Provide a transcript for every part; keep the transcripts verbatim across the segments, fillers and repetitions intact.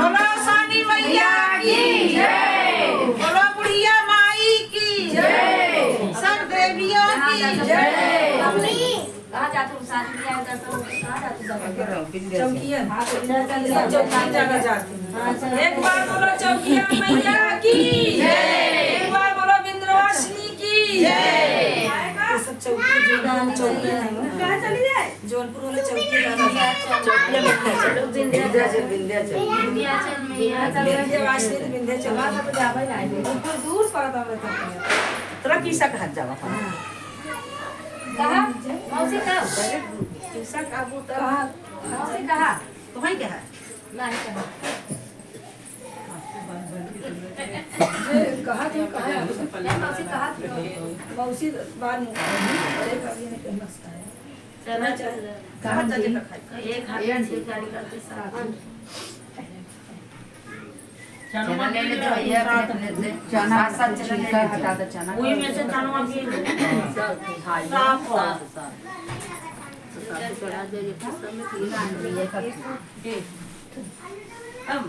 बोलो सानी मैया की जय। बोलो बुढ़िया माई की जय। सब देवियों की जय। कहाँ जात हो? शादी ब्याह का सब कहाँ जात हो? चौकिया। हाँ, तो इधर चल जाओ। चौकिया जगह जाती। हाँ, चलो। एक बार बोलो चौकिया मैया की। जय। एक बार बोलो विंध्यवासिनी की। जय। ये सब चौकी, जो चौकी है ना। कहाँ चली जाए? जौनपुर वाले चौकी ज्यादा जाते हैं। चौकिया में चलो, विंध्याचल, विंध्याचल। विंध्याचल में यहाँ सब विंध्यवासिनी, विंध्याचल। वहाँ सब जावे ना। ऊपर दूर पड़ता है। तोरा किसा कहत जावा? हाँ। कहा? मौसी का? पहले पूछा का वो तो कहा? मौसी कहा? तो वही कहा? नहीं कहा। ये कहा तो कहा है? नहीं, मौसी कहा तो। मौसी बाद में कहा, अभी नहीं कहना है। चला, चला। कहाँ जी? एक हाथ से गाड़ी करते साथ। चना ले ले, भैया, चना, साथ, साथ चना ले ले, छिलका हटा दे, चना। वही में से चना भी ले ले। हाँ, साफ हो। साफ, साफ। साफ चढ़ा दे, ये सब में ये कर। हम।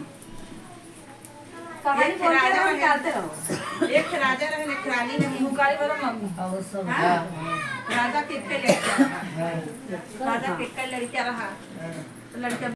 कहानी एक बोलते राजा रहो, रहे, निकालते रहो। एक राजा रहे, एक रानी रही। मुकारी वाला मम्मी। और सब, हाँ? हाँ, हाँ। राजा के एक लड़का रहा। हाँ। राजा के एक लड़का रहा। हाँ। तो लड़का